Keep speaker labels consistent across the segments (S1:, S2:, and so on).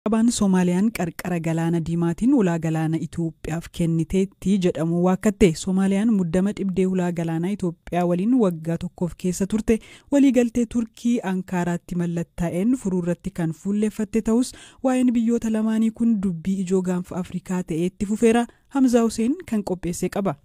S1: Qabaan Soomaaliyaan qarqara galaana Diimaatiin ulaa galaana Itoophiyaaf kenniteetti jedhamu waakkatte. Soomaaliyaan muddama dhibdee ulaa galaanaa Itoophiyaa waliin waggaa tokkoof keessa turte waliigaltee Turkii Ankaaraatti mallattaa'een furuurratti kan fuulleeffatte ta'us, waa'een biyyoota lamaanii kun dubbii ijoo Gaanfa Afrikaa ta'ee itti fufeera. Hamzaa Hussein kan qopheesse qaba.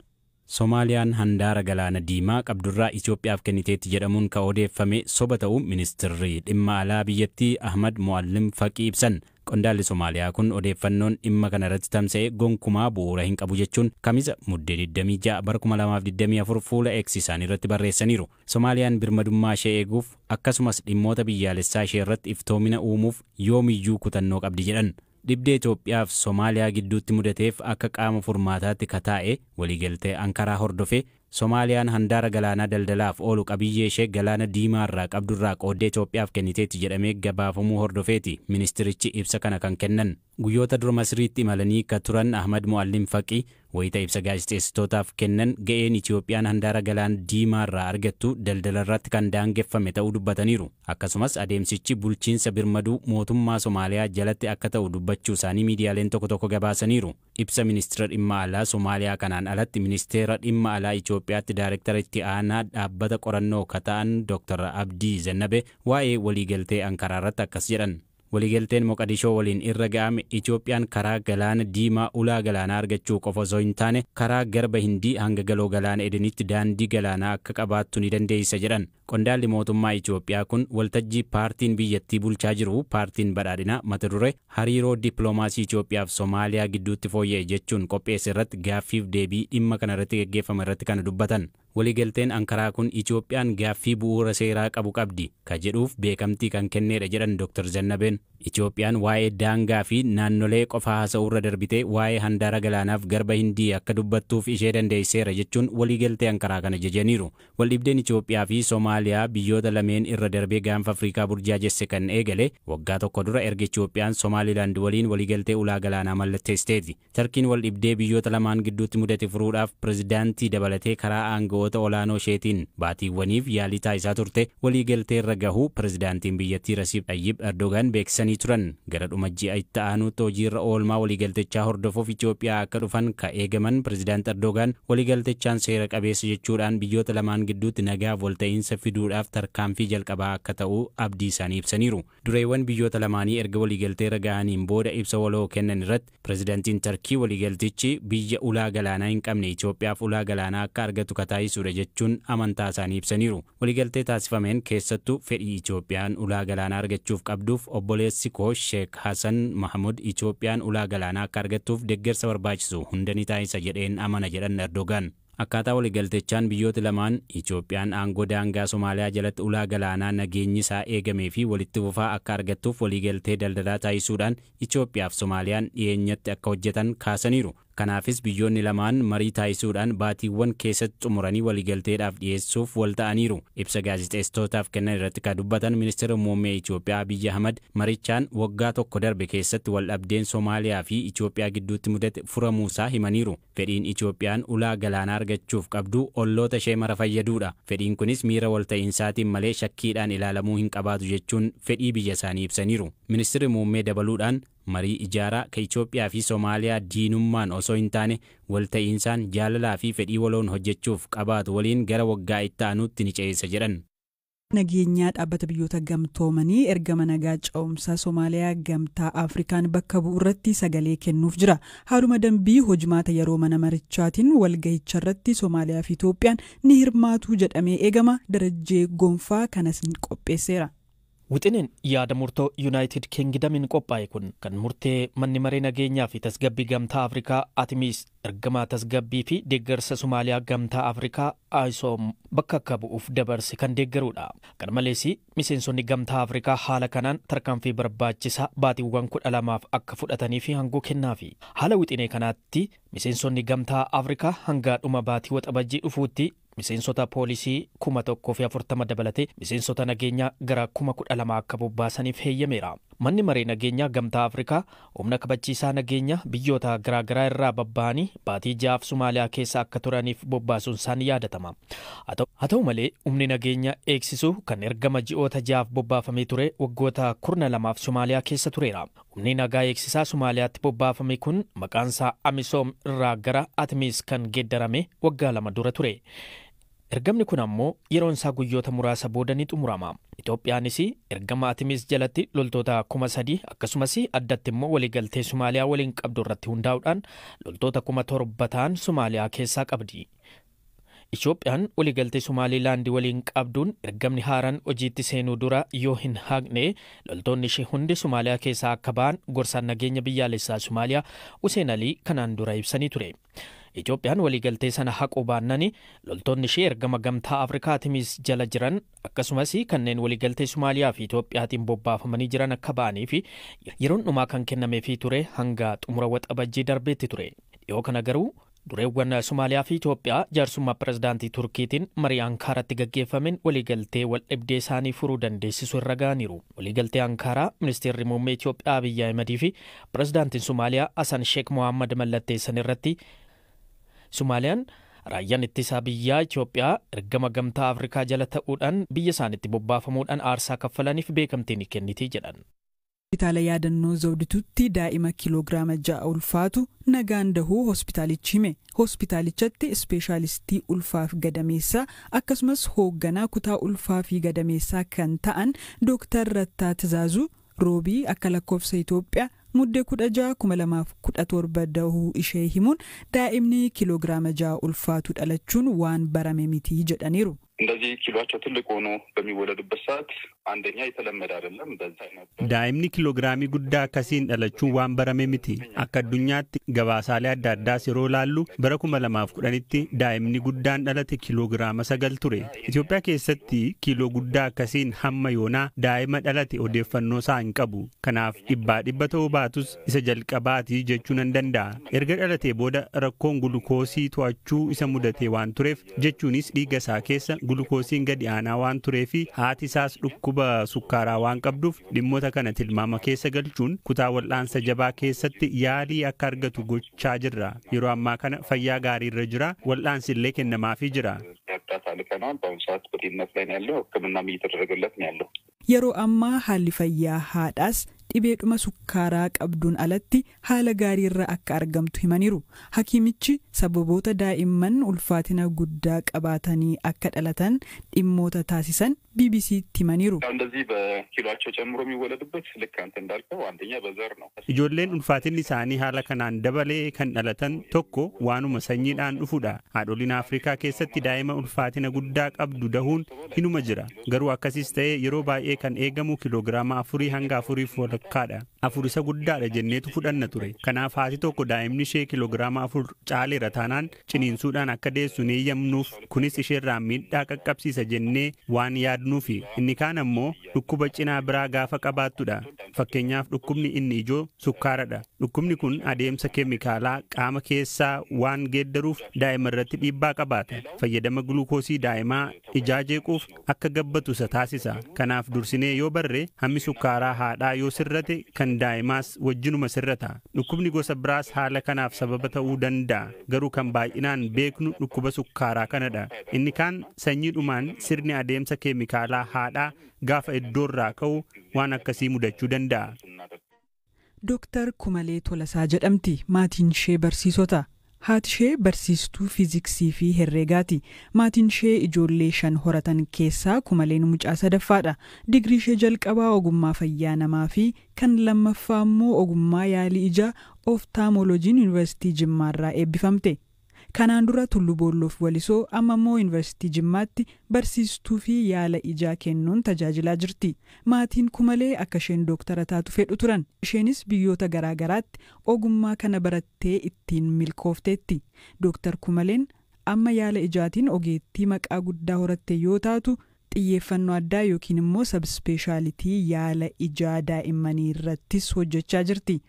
S2: Soomaaliyaan handaara galaana Diimaa qabdurraa Itoophiyaaf kenniteetti jedhamuun kan odeeffame soba ta'uu ministeerri dhimma alaa biyyattii Ahmad Muallim Faqii ibsan. Qondaalli Somaaliyaa kun odeeffannoon dhimma kana irratti tamsa'e gonkumaa bu'uura hin qabu jechuun Kamisa Muddee 26 bara 2024 fuula X isaanii irratti barreessaniiru. Somaaliyaan birmadummaa ishee eeguuf, akkasumas dhimmoota biyyaalessaa ishee irratti iftoomina uumuuf yoomiyyuu kutannoo qabdi jedhan. Dhibdee Itoophiyaa fi Somaaliyaa gidduutti mudateef akka qaama furmaataatti kataa'e waliigaltee Ankaraa hordofee, Somaaliyaan handaara galaanaa daldalaaf oolu qabiyyee ishee galaana Diimaa irraa qabdurraa qooddee Itoophiyaaf kenniteetti jedhamee gabaafamuu hordofeeti ministirichi ibsa kana kan kennan. Guyyoota dura Masriitti imalanii ka turan Ahmad Muallim Faqii wayita ibsa gaazexeessitootaaf kennan, ga'een Itoophiyaan handaara galaana Diimaa irraa argattu daldala irratti kan daangeffame ta'uu dubbataniiru. Akkasumas adeemsichi bulchiinsa birmaduu mootummaa Somaaliyaa jalatti akka ta'u dubbachuu isaanii miidiyaaleen tokko tokko gabaasaniiru. Ibsa ministeera dhimma alaa Somaaliyaa kanaan alatti, ministeera dhimma alaa Itoophiyaatti daayirektara itti aanaa dhaabbata qorannoo kata'an Dr. Abdii Zannabe waa'ee waliigaltee Ankaraa irratti akkas jedhan. Waliigalteen Moqadishoo waliin irra ga'ame Itoophiyaan karaa galaana Diimaa ulaa galaanaa argachuu qofa osoo hin taane, karaa Garba Hindii hanga galoo galaana Edenitti daandii galaanaa akka qabaattu ni dandeessisa jedhan. Qondaalli mootummaa Itoophiyaa kun waltajjii paartiin biyyattii bulchaa jiru, Paartiin Badhaadhinaa, mata duree "Hariiroo dippiloomaasii Itoophiyaa fi Somaaliyaa gidduutti fooyya'e" jechuun qopheesse irratti gaaffiif deebii dhimma kana irratti gaggeeffame irratti kana dubbatan. Waliigalteen Ankaraa kun Itoophiyaan gaaffii bu'uura seeraa qabu qabdi ka jedhuuf beekamtii kan kenneedha jedhan Dr. Zannabeen. Itoophiyaan waa'ee daangaa fi naannolee qofa haasa'uurra darbitee waa'ee handaara galaanaaf Garba Hindii akka dubbattuuf ishee dandeesseera jechuun waliigaltee Ankaraa kana jajaniiru. Waldhibdeen Itoophiyaa fi Somaaliyaa biyyoota lameen irra darbee Gaanfa Afrikaa burjaajesse kan eegale waggaa tokko dura erga Itoophiyaan Somaalilaand waliin waliigaltee ulaa galaanaa mallatteessiteeti. Tarkiin waldhibdee biyyoota lamaan gidduutti mudate furuudhaaf pirezidaantii dabalatee karaa aanga'oota olaanoo isheetiin baatiiwwaniif yaalii taasisaa turte waliigaltee irra gahuu pirezidaantiin biyyattii Rasiib Xayyib Erdogaan beeksisanii turan. Gara dhuma ji'a itti aanutti hojiirra oolmaa waliigaltichaa hordofuuf Itoophiyaa akka dhufan ka eegaman pirezidaant Erdogaan, waliigaltichaan seera qabeessa jechuudhaan biyyoota lamaan gidduutti nagaaf walta'iinsa fiduudhaaf tarkaanfii jalqabaa akka ta'u abdii isaanii ibsaniiru. Dureewwan biyyoota lamaanii erga waliigaltee irra gahaniin booda ibsa waloo kennan irratti, pirezidaantiin Tarkii waliigaltichi biyya ulaa galaanaa hin qabne Itoophiyaaf ulaa galaanaa akka argatu kataasisuudha jechuun amantaa isaanii ibsaniiru. Waliigaltee taasifameen keessattuu fedhii Itoophiyaan ulaa galaanaa argachuuf qabduuf obboleessi koo Sheek Hasan Mahmud Itoophiyaan ulaa galaanaa akka argattuuf deeggarsa barbaachisu hunda ni taasisa jedheen amana jedhan Erdogaan. Akkaataa waliigaltichaan biyyooti lamaan Itoophiyaan aangoo daangaa Somaaliyaa jalatti ulaa galaanaa nageenyi isaa eegamee fi walitti fufaa akka argattuuf waliigaltee daldalaa taasisuudhaan Itoophiyaa fi Somaaliyaan dhiyeenyatti akka hojjetan kaasaniiru. Kanaafis biyyoonni lamaan marii taasisuudhaan baatiiwwan keessatti xumuranii waliigalteedhaaf dhiyeessuuf wal ta'aniiru. Ibsa gaazexeessitootaaf kennan irratti kan dubbatan ministeera muummee Itoophiyaa Abiyyi Ahmad, marichaan waggaa tokko darbe keessatti wal dhabdeen Somaaliyaa fi Itoophiyaa gidduutti mudate furamuusaa himaniiru. Fedhiin Itoophiyaan ulaa galaanaa argachuuf qabdu olloota ishee mara fayyaduudha. Fedhiin kunis miira walta'iinsaatiin malee shakkiidhaan ilaalamuu hin qabaatu jechuun fedhii biyya isaanii ibsaniiru. Ministeerri muummee dabaluudhaan, marii ijaaraa ka Itoophiyaa fi Somaaliyaa diinummaan osoo hin taane walta'iinsaan, jaalalaa fi fedhii waloon hojjechuuf qabaatu waliin gara waggaa itti aanutti ni ce'isa jedhan.
S1: Nageenyaa Dhaabbata Biyyoota Gamtoomanii ergama nagaa ce'umsaa Somaaliyaa Gamtaa Afrikaan bakka bu'u irratti sagalee kennuuf jira. Haaluma dambii hojimaata yeroo mana marichaatiin walgahicha irratti Somaaliyaa fi Itoophiyaan ni hirmaatu jedhamee eegama. Darajjee Gonfaa kanas qopheesseera.
S3: Wixineen yaada murtoo Yuunaayitid Kingidamiin qophaa'e kun kan murtee manni maree nageenyaa fi tasgabbii Gamtaa Afrikaa Atimis ergamaa tasgabbii fi deeggarsa Somaaliyaa Gamtaa Afrikaa AMISOM bakka akka bu'uuf dabarse kan deeggarudha. Kana malees miseensonni Gamtaa Afrikaa haala kanaan tarkaanfii barbaachisaa baatiiwwan 12f akka fudhatanii fi hangoo kennaafi. Haala wixinee kanaatti miseensonni Gamtaa Afrikaa hanga dhuma baatii Waxabajjii dhufuutti miseensota poolisii 1,040 dabalatee miseensota nageenyaa gara 12,000 akka bobbaasaniif heeyyameera. Manni maree nageenyaa Gamtaa Afrikaa humna kabachiisaa nageenyaa biyyoota garaagaraa irraa babba'anii baatii 6 Somaaliyaa keessa akka turaniif bobbaasuun isaan yaadatama. Haa ta'u malee humni nageenya eegsisu kan ergama ji'oota 6 bobbaafamee ture waggoota 12 Somaaliyaa keessa tureera. Humni nagaa eegsisaa Somaaliyaatti bobbaafame kun maqaan isaa Amisoom irraa gara Atmis kan geeddarame waggaa 2 dura ture. Ergamni kun ammoo yeroon isaa guyyoota muraasa booda ni xumurama. Itoophiyaanis ergama Atmis jalatti loltoota 3,000 akkasumas addatti immoo waliigaltee Somaaliyaa waliin qabdu irratti hundaa'uudhaan loltoota 7,000 ta'an Somaaliyaa keessaa qabdi. Itoophiyaan waliigaltee Somaalilaand waliin qabduun ergamni haaraan hojiitti seenuu dura yoo hin haqne loltoonni ishee hundi Somaaliyaa keessaa akka ba'an gorsaan nageenya biyyaalessaa Somaaliyaa Hussein Alii kanaan dura ibsanii ture. Itoophiyaan waliigaltee sana haquu baannani loltoonni ishee ergama Gamtaa Afrikaa Atmis jala jiran akkasumas kanneen waliigaltee Somaaliyaa fi Itoophiyaatiin bobbaafamanii jiran akka ba'anii fi yeroon dhumaa kan kennameefii ture hanga xumura waxabajjii darbeetti ture. Dhiyoo kana garuu dureewwan Somaaliyaa fi Itoophiyaa jaarsummaa pirezidaantii Turkiitiin marii Ankaaratti gaggeeffameen waliigaltee wal dhibdee isaanii furuu dandeessisu irra ga'aniiru. Waliigaltee Ankaaraa ministeerri muummee Itoophiyaa Abiyyi Ahimadii fi pirezidaantiin Somaaliyaa Hasan Sheek Mohammad mallatteessan irratti Somaaliyaan raayyaan ittisaa biyyaa Itoophiyaa ergama Gamtaa Afrikaa jala ta'uudhaan biyya isaaniitti bobbaafamuudhaan aarsaa kaffalaniif beekamtii ni kenniti jedhan.
S1: Hospitaala yaadannoo Zawdituutti daa'ima kiiloogiraama 6 ulfaatu nagaan dahuu hospitaalichi hime. Hospitaalichatti ispeeshaalistii ulfaa fi gadameessaa akkasumas hoogganaa kutaa ulfaa fi gadameessaa kan ta'an Dooktar Rattaa Tizaazuu Roobii akka lakkoofsa Itoophiyaa Muddee 16 2017 dahuu ishee himuun daa'imni kiiloogiraama 6 ulfaatu dhalachuun waan barame miti jedhaniiru.
S4: እንደዚህ ኪሏቸው ትልቅ ሆኖ በሚወለዱበት ሰዓት አንደኛ የተለመደ አይደለም። በዛ ነበር
S5: Daa'imni kiiloogiraamii guddaa akkasiin dhalachuun waan barame miti. Akka addunyaatti gabaasaalee adda addaas yeroo laallu bara 2010tti daa'imni guddaan dhalate kiiloogiraama 9 ture. Itoophiyaa keessatti kiiloo guddaa akkasiin hamma yoonaa daa'ima dhalate odeeffannoo isaa hin qabu. Kanaaf 100% ta'uu baatus isa jalqabaatii jechuu nan danda'a. Erga dhalatee booda rakkoon gulukoosii to'achuu isa mudatee waan tureef jechuunis dhiiga isaa keessa gulukoosiin gadi aanaa waan turee fi haati isaas dhukkuba sukkaaraa waan qabduuf dhimmoota kana tilmaama keessa galchuun kutaa wal'aansa jabaa keessatti yaalii akka argatu gochaa jirra. Yeroo ammaa kana fayyaa gaarii irra jira, wal'aansi illee kennamaafii jira.
S4: እርዳታ ልከነዋል። በአሁኑ ሰዓት በጤንነት ላይ ነው ያለው። ሕክምናም እየተደረገለት ነው ያለው።
S1: Yeroo ammaa haalli fayyaa haadhaas dhibeedhuma sukkaaraa qabduun alatti haala gaariirra akka argamtu himaniiru. Hakiimichi sababoota daa'imman ulfaatina guddaa qabaatanii akka dhalatan dhimmoota taasisan BBCtti himaniiru.
S4: እንደዚህ በኪሏቸው ጨምሮ የሚወለዱበት ልክ አንተ እንዳልከው አንደኛ በዘር ነው።
S5: Ijoolleen ulfaatinni isaanii haala kanaan dabalee kan dhalatan tokko waanuma sanyiidhaan dhufudha. Haadholiin Afrikaa keessatti daa'ima ulfaatina guddaa qabdu dahuun hinuma jira. Garuu akkasis ta'ee yeroo baay'ee kan eegamu kiiloogiraama 4 hanga 4.5dha. 4 isa guddaadha jenneetu fudhanna ture. Kanaaf haati tokko daa'imni ishee kiiloogiraama 4 caaleera taanaan ciniinsuudhaan akka deessu ni eeyyamnuuf, kunis isheerraa miidhaa qaqqabsiisa jennee waan yaadnuufi. Inni kaan ammoo dhukkuba cinaa biraa gaafa qabaattudha. Fakkeenyaaf dhukkubni inni ijoo sukkaaradha. Dhukkubni kun adeemsa keemikaalaa qaama keessaa waan geeddaruuf daa'ima irratti dhiibbaa qabaata. Fayyadama gulukoosii daa'imaa ijaa jeequuf akka gabbatu isa taasisa. Kanaaf dursinee yoo barre hammi sukkaaraa haadhaa yoo sirrate kan daa'imaas wajjinuma sirrata. Dhukkubni gosa biraas haala kanaaf sababa ta'uu danda'a. Garuu kan baay'inaan beeknu dhukkuba sukkaaraa kanadha. Inni kaan sanyiidhumaan sirni adeemsa keemikaalaa haadhaa gaafa iddoorraa ka'u waan akkasii mudachuu danda'a.
S1: Dooktar Kumalee Tolasaa jedhamti. Maatiin ishee barsiisota. Haati ishee barsiistuu fiiziksii fi herreegaati. Maatiin ishee ijoollee 5 horatan keessaa Kumaleen mucaa sadaffaadha. Digrii ishee jalqabaa ogummaa fayyaa namaa fi kan lammaffaa immoo ogummaa yaalii ijaa ooftaamoloojiin Yuunivarsiitii Jimmaarraa eebbifamte. Kanaan dura Tulluu Boolloof Walisoo amma immoo Yuunivarsiitii Jimmaatti barsiistuu fi yaala ijaa kennuun tajaajilaa jirti. Maatiin Kumalee akka isheen dooktara taatu fedhu turan. Isheenis biyyoota garaa garaatti ogummaa kana barattee ittiin milkoofteetti. Dooktar Kumaleen amma yaala ijaatiin ogeettii maqaa guddaa horatte yoo taatu xiyyeeffannoo addaa yookiin immoo sabspeeshaalitii yaala ijaa daa'immanii irrattis hojjechaa jirti.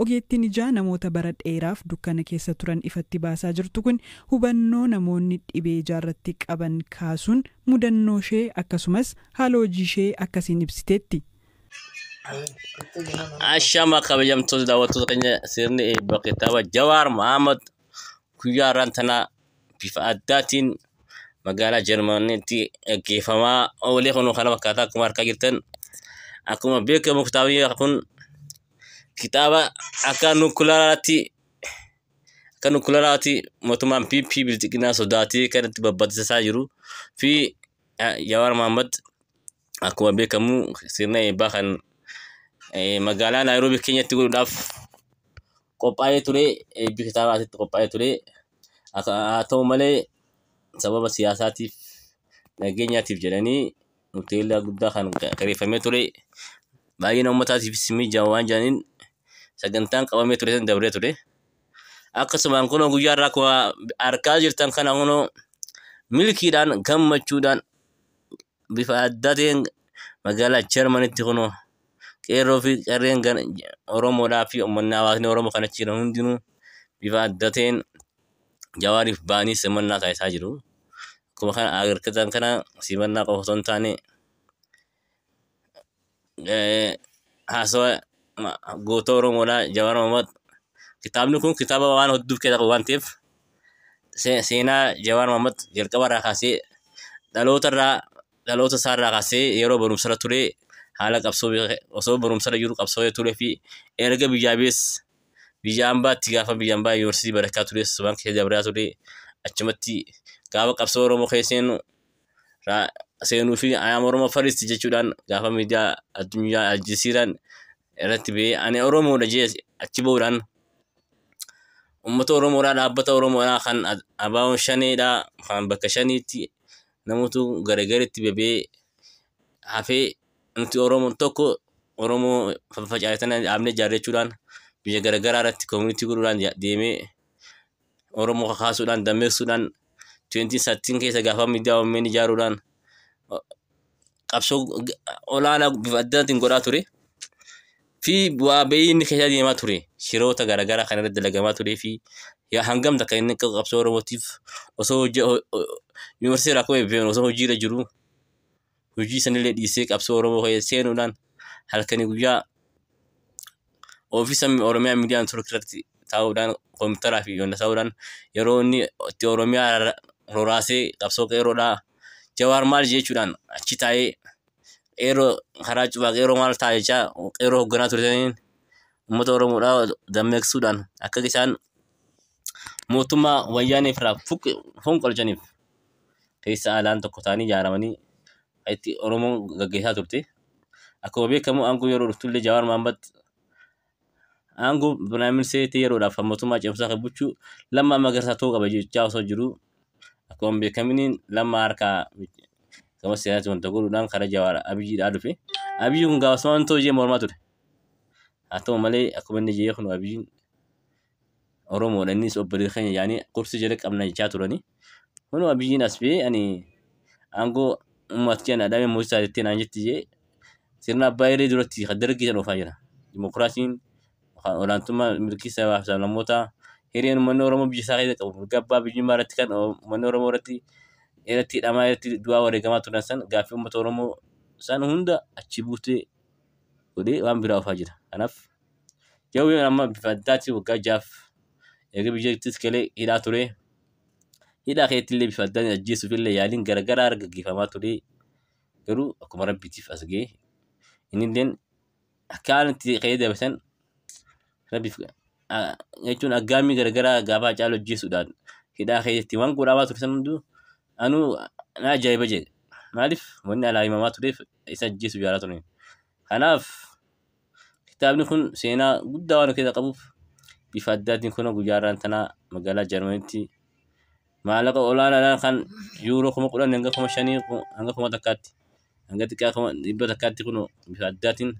S1: Ogeettiin ijaa namoota bara dheeraaf dukkana keessa turan ifatti baasaa jirtu kun hubannoo namoonni dhibee ijaarratti qaban kaasuun mudannoo ishee akkasumas haala hojii ishee akkasiin ibsiteetti.
S6: Ashama kabajamtoota daawwattoota keenya, sirni eebba kitaaba Jawaar Mohaammed guyyaa har'aan tana bifa addaatiin magaalaa Jarmaniitti gaggeeffamaa oolee kun kana fakkaataa akkuma argaa jirtan. Akkuma beekamu kitaabni kun kitaaba akka nukulaaraatti mootummaan PP bilxiginaa sodaatee kan itti babbatisaa jiru fi Jawaar Mohaammed akkuma beekamu sirna eebbaa kan magaalaa Naayiroobii keenyatti godhuudhaaf qophaa'ee ture. Eebbi kitaabaa asitti qophaa'ee ture. Haa ta'u malee, sababa siyaasaatiif nageenyaatiif jedhanii hoteela guddaa kan kireeffamee ture baay'ina uummataatiifis mijaa'u waan jedhaniin sagantaan qabamee ture san dabree ture. Akkasumaan kunoo guyyaa irraa akkuma argaa jirtan kana kunoo milkiidhaan gammachuudhaan bifa adda ta'een magaalaa Jarmanitti kunoo qeerroo fi qarreen Oromoodhaa fi uummanni hawaasni Oromoo kan achi jiran hundinuu bifa adda ta'een Jawaariif ba'anii simannaa taasisaa jiru. Akkuma kana argitan kana simannaa qofa osoo hin taane, haasawa goota Oromoodhaa Jawaar Mohaammed. Kitaabni kun kitaaba waan hedduu of keessaa qabu waan ta'eef, seenaa Jawaar Mohaammed jalqaba irraa kaasee, dhaloota irraa, dhaloota isaa irraa kaasee, yeroo barumsarra ture, haala qabsoo osoo barumsarra jiru qabsoo turee fi erga biyyaa bees biyya ambaatti gaafa biyya ambaa yuunivarsiitii barakaa tures waan keessa dabraa ture, achumatti gaafa qabsoo Oromoo keessa seenu seenuu fi "I am Oromo first" jechuudhaan gaafa miidiyaa addunyaa Aljazeeraan irratti ba'ee "ani Oromoodha" jee achi bahuudhaan uummata Oromoodhaa, dhaabbata Oromoodhaa kan ABO'n shaneedhaa kan bakka shaniitti namoota garagaritti bebee hafee, nuti Oromoon tokko, Oromoo faffaca'ee tana dhaabnee ijaarrachuudhaan biyya garagaraa irratti community godhuudhaan deemee Oromoo kakaasuudhaan dammeessuudhaan 2013 keessa gaafa miidiyaa OMN ijaaruudhaan qabsoo olaanaa bifa addaatiin godhaa ture. Fi bu'aa bahii inni keessa deemaa ture, shiroota garaagaraa kan irratti dalagamaa turee fi hangam takka inni qabsoo Oromootiif osoo yuunivarsiitii irraa akkuma eebbifameen osoo hojiirra jiru hojii sanillee dhiisee qabsoo Oromoo keessa seenuudhaan halkanii guyyaa ofiisa Oromiyaa Miidiyaa Network irratti taa'uudhaan, kompiitaraa fi yoonna taa'uudhaan yeroo inni itti Oromiyaa roraasee qabsoo qeerroodhaa "Jawaar maal" jechuudhaan achi taa'ee qeerroo karaa cufaa, qeerroo maal ta'a jechaa qeerroo hoogganaa ture saniin uummata Oromoodhaa dammeessuudhaan akka isaan mootummaa wayyaanee irraa fonqolchaniif keessa alaan tokko ta'anii ijaaramanii itti Oromoon gaggeessaa turte. Akkuma beekamu aangoo yeroo dhuftullee Jawaar Mohaammed aangoo prime minister yeroodhaaf mootummaa ce'umsaa kan bulchu Lammaa Magarsaa ta'uu qaba jechaa osoo jiru, akkuma beekaminiin Lammaa harkaa gama seeraatti wanta godhuudhaan karaa Jawaar Abiyyiidhaa dhufe. Abiyyi kun gaafasuma wanta hojii mormaa ture. Haa ta'u malee, akkuma inni jedhee kun Abiyyiin Oromoodha, innis obboleessa keenya jedhanii kursii jala qabna jechaa turani. Kunoo Abiyyiin as ba'ee "ani aangoo uummata keenya dhabee mootii jettee naan jetti" jee sirna abbaa irree duratti kan dargii sana oofaa jira. Dimokiraasiin olaantummaa mirgi sabaa fi sablammootaa, hireen uummanni Oromoo biyya isaa keessa qabu, mirga abbaa biyyummaa irratti kan uummanni Oromoo irratti hidhamaa, irratti du'aa wareegamaa turan san, gaaffii uummata Oromoo san hunda achi buutee godhee waan biraa oofaa jira. Kanaaf Jawween amma bifa addaatiin waggaa 6f eega biyyattis galee hidhaa ture. Hidhaa keessatti illee bifa addaatiin ajjeesuuf illee yaaliin garaagaraa gaggeeffamaa ture. Garuu akkuma rabbiitiif as ga'e. Inni illeen akka haala itti ka'ee dabarsan rabbiif jechuun aggaammii garaagaraa gaafa Haacaaluu ajjeesuudhaan hidhaa keessatti waan godhamaa ture san hunduu anuu na ajaa'iba jedhe. Maaliif wanni alaa himamaa tureef isa ajjeesuuf yaalaa turan. Kanaaf kitaabni kun seenaa guddaa waan of keessaa qabuuf bifa addaatiin kun guyyaa har'aan tanaa magaalaa Jarmanitti maallaqa olaanaadhaan kan yuuroo 10,000 hanga 5,000 hanga 1,000tti hanga xiqqaa 100,000tti kun bifa addaatiin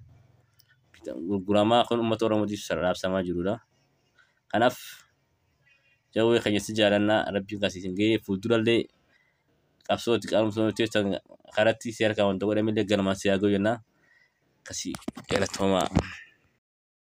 S6: gurguramaa kun uummata Oromootiif raabsamaa jirudha. Kanaaf Jawwee keenya si jaalannaa, rabbiin kan isin ga'ee fuuldurallee qabsoo itti qaamsoo karatti si harkaa wanta godhamillee galmaan si haa ga'u jennaa. Akkasii galatoomaa.